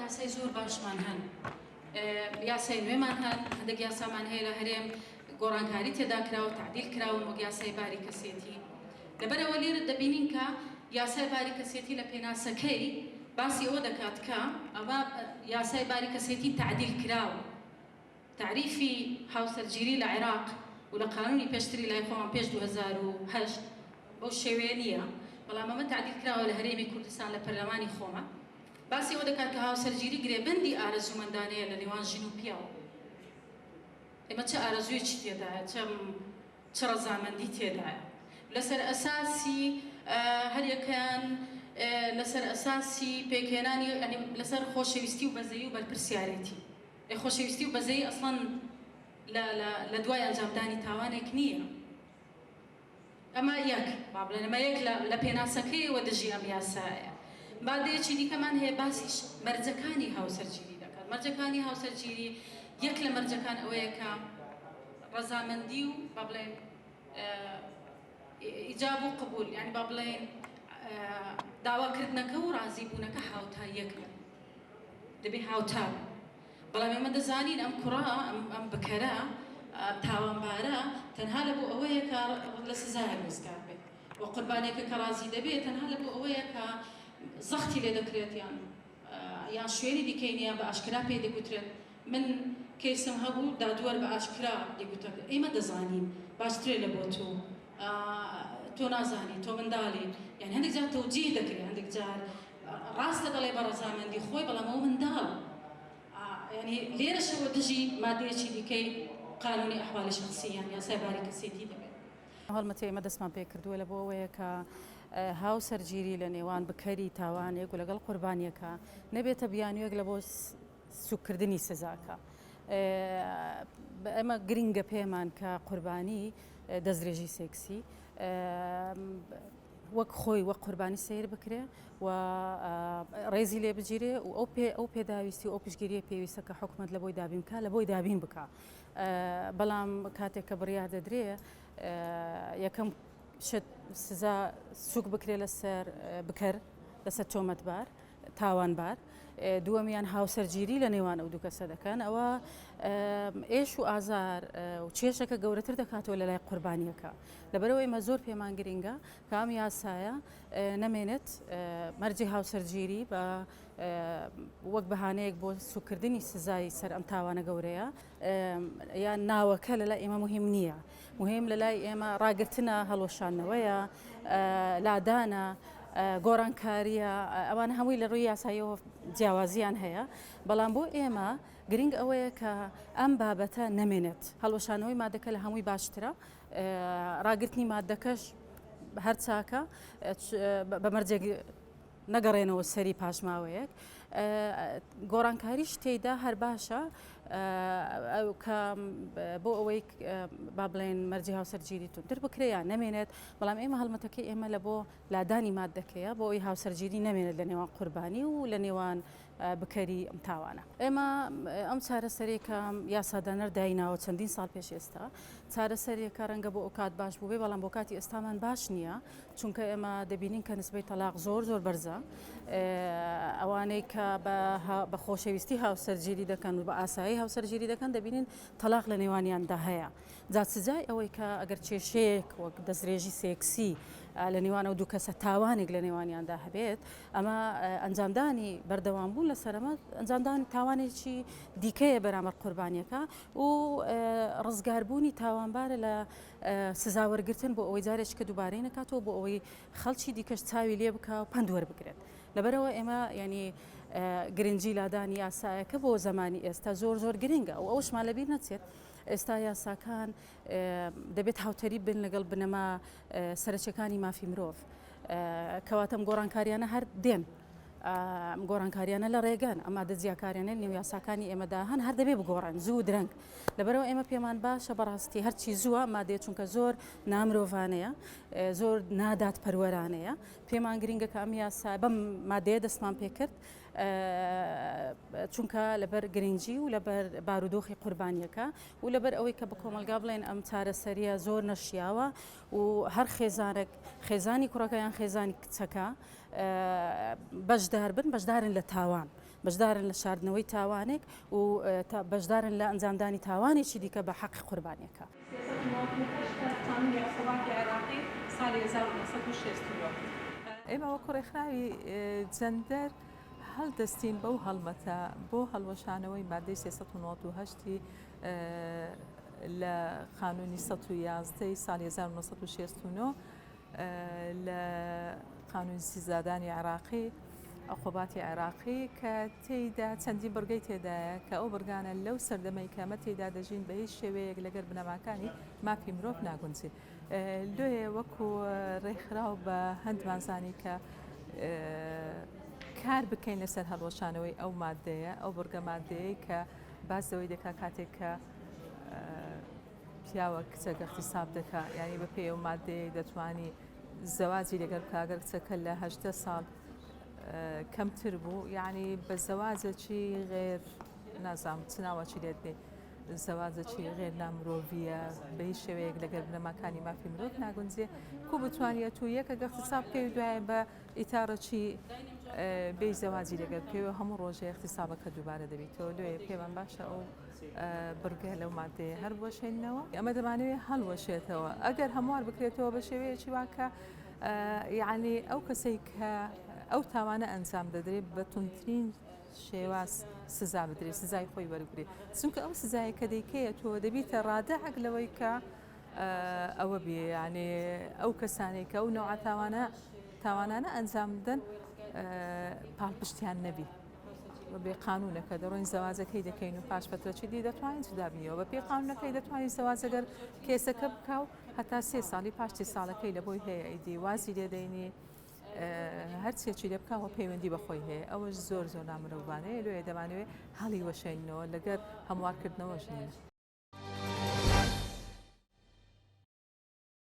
یاسای زۆر باشمان هەن، یاسای نوێمان هەن، هەندێک یاسامان هەیە لە هەرێم گۆڕانکاری تێدا کراوە، تەعدیل کراون وەک یاسای باری کەسێتی. لەبەرئەوە لێرە دەبینین کە یاسای باری کەسێتی لە پێناسەکەی باسی ئەوە دەکات کە ئەمە یاسای باری کەسێتی تەعدیل کراوە. تەعریفی هاوسەرگیری لە عێراق و لە قانونی پێشتری لای خۆمان پێش 2008 بەو شێوەیە نییە، بەڵام ئەمە تەعدیل کراوە لە هەرێمی کوردستان لە پەرلەمانی خۆمان. باسی ئەوە دەکات کە هاوسەرگیری گرێبەندی ئارەزوومەندانەیە لە نێوان ژن و پیاو. ئێمە چ ئارەزوویەکی تێدایە، چ چ ڕەزامەندی تێدایە. لەسەر ئەساسی هەریەکەیان لەسەر ئەساسی پێکهێنانی یانی لەسەر خۆشەویستی و بەزەیی و بەرپرسیارێتی. ئێ خۆشەویستی و بەزەیی ئەسڵەن لە لە لە دوای ئەنجامدانی تاوانێک نییە. ئەمە یەک، با بڵێین ئەمە یەک لە لە پێناسەکەیەوە دژی ئەم یاسایە. مادەیەکی دیکەمان هەیە باسی مەرجەکانی هاوسەرگیری دەکات. مەرجەکانی هاوسەرگیری یەک لە مەرجەکان ئەوەیە کە ڕەزامەندی و با بڵێین ئیجاب و قبول یانی با بڵێین داواکردنەکە و ڕازیبوونەکە هاوتا یەک بن. دەبێ هاوتا بن. بەڵام ئێمە دەزانین ئەم کوڕە، ئەم بکەرە، ئەم تاوانبارە تەنها لە بۆ ئەوەیە کە لە سزایەک ڕزگار بێت و قوربانیەکە کە ڕازی دەبێت تەنها لە بۆ ئەوەیە کە زەختی لێ دەکرێت یان یان شوێنی دیکەی نییە بە ئاشکرا پێی دەگوترێت. من کەیسم هەبوو دادوەر بە ئاشکرا دەیگوتە ئێمە دەزانین باشترە لە بۆ تۆ تۆ نازانی تۆ منداڵی یان هەندێک جار تەوجیه دەکرێت هەندێک جار ڕاستە دەڵێ بە ڕەزامەندی خۆی بەڵام ئەو منداڵ یانی لێرەشەوە دژی مادەیەکی دیکەی قانونی ئەحوالی شەخسی یان یاسای باری کەسێتی دەبێت. هەڵمەتی ئێمە دەستمان پێکردووە لە بۆ ئەوەیە کە هاوسەرگیری لە نێوان بکەری تاوانێک و لەگەڵ قوربانیەکە نەبێتە بیانوویەک لە بۆ سوککردنی سزاکە. ئێمە گرنگە پێمان کە قوربانی دەستدرێژی سێکسی وەک خۆی وەک قوربانی سەیر بکرێ و ڕێزی لێ بگیرێ و ئەو پێ ئەو پێداویستی و ئەو پشتگیریە پێویستە کە حکومەت لە بۆی دابین بکا لە بۆی دابین بکا بەڵام کاتێک کە بڕیار دەدرێ یەکەم شت سزا سوک بکرێ لەسەر بکەر لەسەر تۆمەتبار تاوانبار، دووەمیان هاوسەرگیری لە نێوان ئەو دوو کەسە دەکەن، ئەوە ئێش و ئازار و کێشەکە گەورەتر دەکاتەوە لە لای قوربانیەکە. لەبەرئەوە ئێمە زۆر پێمان گرینگە کە ئەم یاسایە نەمێنێت، مەرجی هاوسەرگیری بە وەک بەهانەیەک بۆ سوککردنی سزای سەر ئەم تاوانە گەورەیە، یان ناوەکە لەلای ئێمە مهم نییە، مهم لەلای ئێمە ڕاگرتنە، هەڵوەشاندنەوەیە، لادانە، گۆڕانکارییە، ئەوانە هەمووی لە ڕووی یاساییەوە جیاوازییان هەیە، بەڵام بۆ ئێمە گرنگ ئەوەیە کە ئەم بابەتە نەمێنێت، هەڵوەشانەوەی مادەکە لە هەمووی باشترە، ڕاگرتنی مادەکەش هەر چاکە بە مەرجێک نەگەڕێنەوە سەری پاش ماوەیەک گۆڕانکاریش تێیدا هەر باشە کە بۆ ئەوەی با بڵێن مەرجی هاوسەرگیری توندتر بکرێ یان نەمێنێت بەڵام ئێمە هەڵمەتەکەی ئێمە لە بۆ لادانی مادەکەیە بۆ ئەوی هاوسەرگیری نەمێنێت لە نێوان قوربانی و لە نێوان بکەری ئەم تاوانە. ئێمە ئەم چارەسەرەی کە یاسادانەر دایناوە چەندین ساڵ پێش ئێستا چارەسەریەکە ڕەنگە بۆ ئەوکات باش بووبێ بەڵام بۆ کاتی ئێستامان باش نییە چونکە ئێمە دەبینین کە نسبەی تەلاق زۆر زۆر بەرزە ئەوانەی کە بە خۆشەویستی هاوسەرگیری دەکەن و بە ئاسایی هاوسەرگیری دەکەن دەبینین تەلاق لە نێوانیاندا هەیە جا سزای ئەوەی کە ئەگەر کێشەیەک وەک دەستدرێژی سێکسی لە نێوان ئەو دوو کەسە تاوانێک لە نێوانیاندا هەبێت ئەمە ئەنجامدانی بەردەوام بوون لەسەر ئەمە ئەنجامدانی تاوانێکی دیکەیە بەرامبەر قوربانیەکە و ڕزگاربوونی تاوانبارە لە سزا وەرگرتن بۆ ئەوەی جارێکیکە دووبارەی نەکاتەوە بۆ ئەوەی خەڵکی دیکەش چاوی لێ بکا و پەند وەربگرێت لەبەرئەوە ئێمە یانی گرنگی لادانی یاسایەکە بۆ زەمانی ئێستا زۆر زۆر گرنگە و ئەوشمان لەبیر نەچێت ئێستا یاساکان دەبێت هاوتەریب بن لەگەڵ بنەما سەرەکیەکانی مافی مرۆڤ کەواتە ئەم گۆڕانکاریانە هەر دێن ئەم گۆڕانکاریانە لە ڕێگەن ئەم مادە جیاکاریانە نێو یاساکانی ئێمەدا هەن هەر دەبێ بگۆڕن زوو درەنگ لەبەرەوە ئێمە پێمان باشە بەڕاستی هەرچی زووە مادەیە چونکە زۆر نامرۆڤانەیە زۆر نادات پەروەرانەیە پێمان گرنگە کە ئەم یاسا بەم مادەیە دەستمان پێکرد چونکە لەبەر گرنگی و لەبەر بارودۆخی قوربانیەکە و لەبەر ئەوەی کە بە کۆمەلگا بڵێن ئەم چارەسەریە زۆر نەشیاوە و هەر خێزانێک خێزانی کوڕەکە یان خێزانی کچەکە بەشدار بن بەشدارن لە تاوان. بەشدارن لە شاردنەوەی تاوانێک و بەشدارن لە ئەنجامدانی تاوانێکی دیکە بە حەقی قوربانیەکە. 398 لە قانونی عقوباتی عێراقی ساڵی 1969. ئێمە وەکو ڕێکخراوی جەندەر هەڵدەستین بەو هەڵمەتە بۆ هەڵوەشانەوەی مادەی 398 ی لە قانونی 111 ی ساڵی 1969 لە قانونی سزادانی عێراقی عقوباتی عێراقی کە تێیدا چەندین بڕگەی تێدایە کە ئەو بڕگانە لەو سەردەمەی کە ئەمە تێیدا دەژین بە هیچ شێوەیەک لەگەر بنەماکانی مافی مرۆڤ ناگونجێ لۆیە وەکو ڕێکخراو بە هەندمان زانی کە کار بکەین لەسەر هەڵوەشانەوەی ئەو مادەیە ئەو بڕگە مادەیە کە باس لەوەی دەکا کاتێک کە پیاوە کچەکە اغتصاب دەکا یعنی بە پێی ئەو مادەیە دەتوانی زەواجی لەگەر بکا گەر کچەکە لە 18 ساڵ کەمتر بوو یعنی بە زەواجەکی غێر نازانم چ ناوەکی لێت بێ زەواجەکی غێر نامرۆڤیە بە هیچ شێوەیەک لەگەر بنەماکانی مافی مرۆڤ ناگونجێ کو بتوانیت و یەکە اغتصاب بکەی و دوایە بە ئیتاڕەکی بێی زەواجی لەگەر بکەی و هەموو ڕۆژێ اغتصابەکە دووبارە دەبیتەوە لۆیە پێمان باشە ئەو بڕگە لەو مادەیە هەر بوەشێنەوە ئەمە دەمانەوێت هەڵوەشێتەوە ئەگەر هەموار بکرێتەوە بە شێوەیەکی وا کە یعنی ئەو کەسەی کە ئەو تاوانە ئەنجام دەدرێت بە توندترین شێواز سزا بدرێت سزای خۆی وەرگێت چونکە ئەو سزایە کە دەیکەیە تۆ دەبیتە ڕادەعک لەوەی کە ئەوە بێ یعنی ئەو کەسانەی کە ئەو نەوعە تاوانە تاوانانە ئەنجام بدەن پاڵپشتیان نەبی بێ قانونەکە دەڕۆین زەواجەکەی دەکەین و پاش فترەی دی دەتوانین جودا بینەوە بە پێی قانونەکەی دەتوانین زەواجەگەر کێسەکە بکە و هەتا سێ ساڵی پاشتی ساڵەکەی لە بۆی هەیە ئیدی وازی لێدەینی هەرچێکی لێ بکەوە پەیوەندی بەخۆی هەیە ئەوەش زۆر زۆر نامرۆڤانەیە لۆیە دەمانەوێت هەڵی وەشێنەوە لەگەر هەموارکردنەوەش نیە.